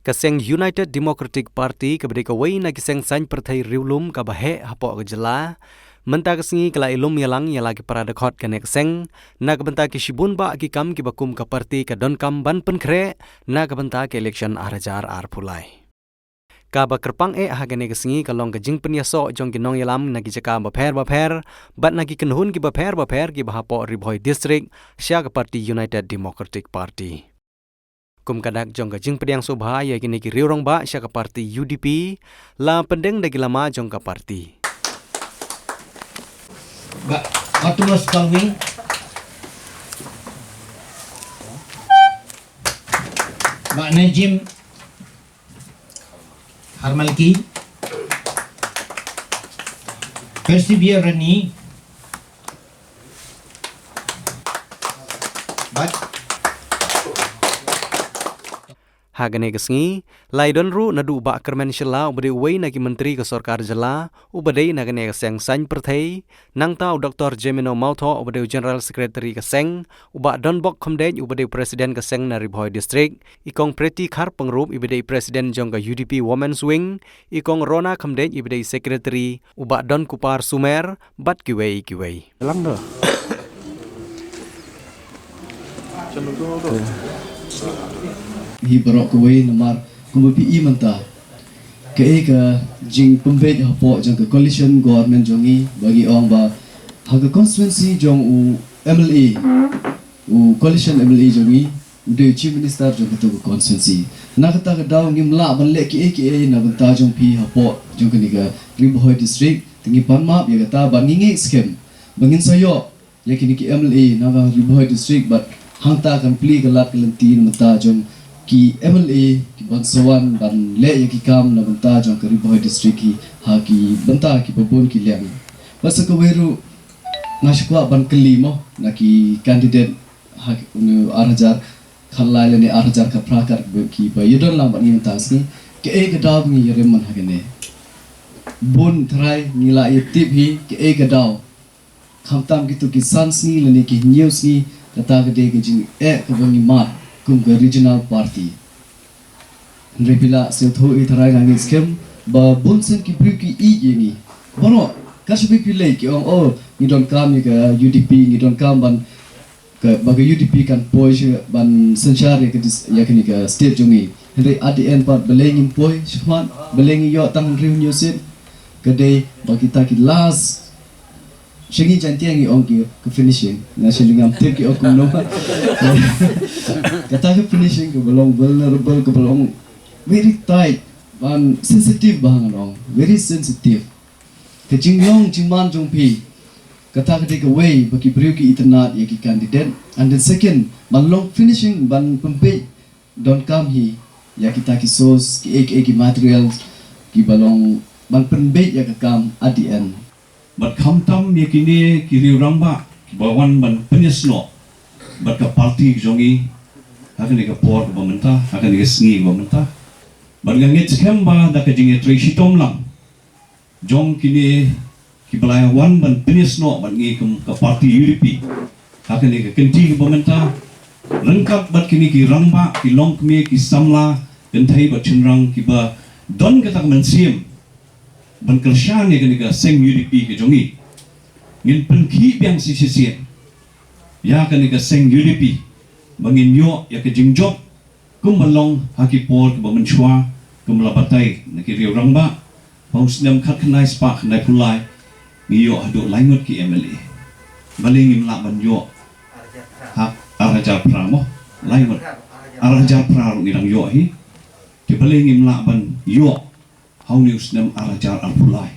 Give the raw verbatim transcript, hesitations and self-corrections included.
Ka seng United Democratic Party kaba dei kawei na ki seng saiñ pyrthei riewlum kaba heh hapoh ka jylla, mynta ka sngi ka la ïalum ïalang ïa la ki para dkhot kane ka seng na ka bynta ki shibun bah ki kam kiba kum ka party ka donkam ban pynkhreh na ka bynta ka election ar hajar arphew lai. Kaba kyrpang eh ha kane ka sngi ka long ka jingpynïasoh jong ki nongïalam na ki jaka bapher bapher bad na ki kynhun kiba pher bapher kiba hapoh Ri Bhoi District sha ka party United Democratic Party. Kum ka dak jong ka jingpdiang sngewbha ïa kine ki riew rangbah sha ka party U D P, la pyndeng da ki lama jong ka party. Bah Artemus Kalwing, Bah Najim Harmalki, Persevere Rani, bad ha kane ka sngi la ïadon ruh naduh u Bah Kyrmen Shylla uba dei uwei na ki myntri ka sorkar jylla, uba dei na kane ka seng saiñ pyrthei, nangta u Doktor Jemino Mawthoh uba dei u General Secretary ka seng, u Bah Donbok Khymdeit uba dei u President ka seng na Ri Bhoi District, i Kong Pretty Kharpyngrope iba dei i President jong ka U D P Women's Wing, i Kong Rona Khymdeit iba dei i Secretary, u Bah Donkupar Sumer bad kiwei kiwei. Hi baroh kawei namar kumba phi i mynta, kaei ka jingpynbeit hapoh jong ka coalition government jong ngi, ba ngi ong ba ha ka constituency jong u M L A, u coalition M L A jong ngi u dei u chief minister jong kato ka constituency. Na kata ka daw ngim lah ban leh kiei kiei na bynta jong phi hapoh jong kane ka Ri Bhoi District, te ngi pan map ïa kata bad ngi ngeit skhem ba ngin sa ïoh ïa kine ki M L A na ka Ri Bhoi District bad hangta kan plie ka lad ka lynti na bynta jong ki M L A ki ban sa wan ban leh ïa ki kam na bynta jong ka Ri Bhoi District hi ha ki bynta kiba bun ki liang. Bad sa kawei ruh nga shu kwah ban kylli mo na ki candidate ha ki, une u ar hajar khatlai lane ar hajar khatphra kat kiba ïadon lang bad ngi mynta ka sngi, kaei ka daw ba ngi ïarim man ha kane? Bun tharai ngi la ïa tip hi kaei ka daw. Khamtam kito ki san sngi lane ki hynñiew sngi, kata ka dei ka jingeh kaba ngi mad kum ka regional party. Hynrei phi la sngewthuh hi tharai, nga ngeit skhem ba bun sien ki briew ki ïeit ïa ngi. Baroh, ka shibit phi leit ki ong, oh, ngi donkam ïa ka U D P, ngi donkam ban ka, ba ka U D P kan poi sha ban synshar ïa ka dis-, ïa kane ka state jong ngi. Hynrei at the end pat balei ngim poi shakhmat, balei ngi ïoh tang hynriew hynñiew seat? Ka dei ba kita ki last, sha ngi Jaiñtia ngi ong ki ka finishing. Nga shu ngam tip ki ong kumno. Kata ka finishing kaba long vulnerable, kaba long very tight, ban sensitive ba ngan ong, very sensitive. Ka jinglong jingman jong phi, kata ka dei kawei ba ki briew ki itynnad ïa ki candidate. And then second, ban long finishing, ban pynbeit donkam hi ïa kita ki source, kiei kiei ki materials kiba long ban pynbeit ïa ka kam at the end. Bad khamtam ïa kine ki riew rangbah kiba wan ban pynïasnoh bad ka party jong ngi ha kane ka por kaba mynta, ha kane ka sngi kaba mynta. Bad nga ngeit skhem ba da ka jingïatrei shitom lang jong kine kiba la wan ban pynïasnoh bad ngi kum ka party U D P ha kane ka kynti kaba mynta, ryngkat bad kine ki rangbah, ki longkmie, ki samla kynthei bad shynrang kiba don kata ka mynsiem ban kyrshan ïa kane ka seng U D P ka jong ngi. Ngin pynkhih biang shisien ïa kane ka seng U D P ba ngin ïoh ïa ka jingjop kumba long ha ki por kiba mynshuwa, kumba la batai na ki riew rangbah ba u snem khatkhyndai spah khyndaiphew lai ngi ïoh haduh lai ngut ki M L A. Balei ngim lah ban ïoh ha ar hajar phra mo? Lai ngut, ar hajar phra ruh ngi dang ïoh hi. Te balei ngim lah ban ïoh ha une u snem ar hajar arphew lai?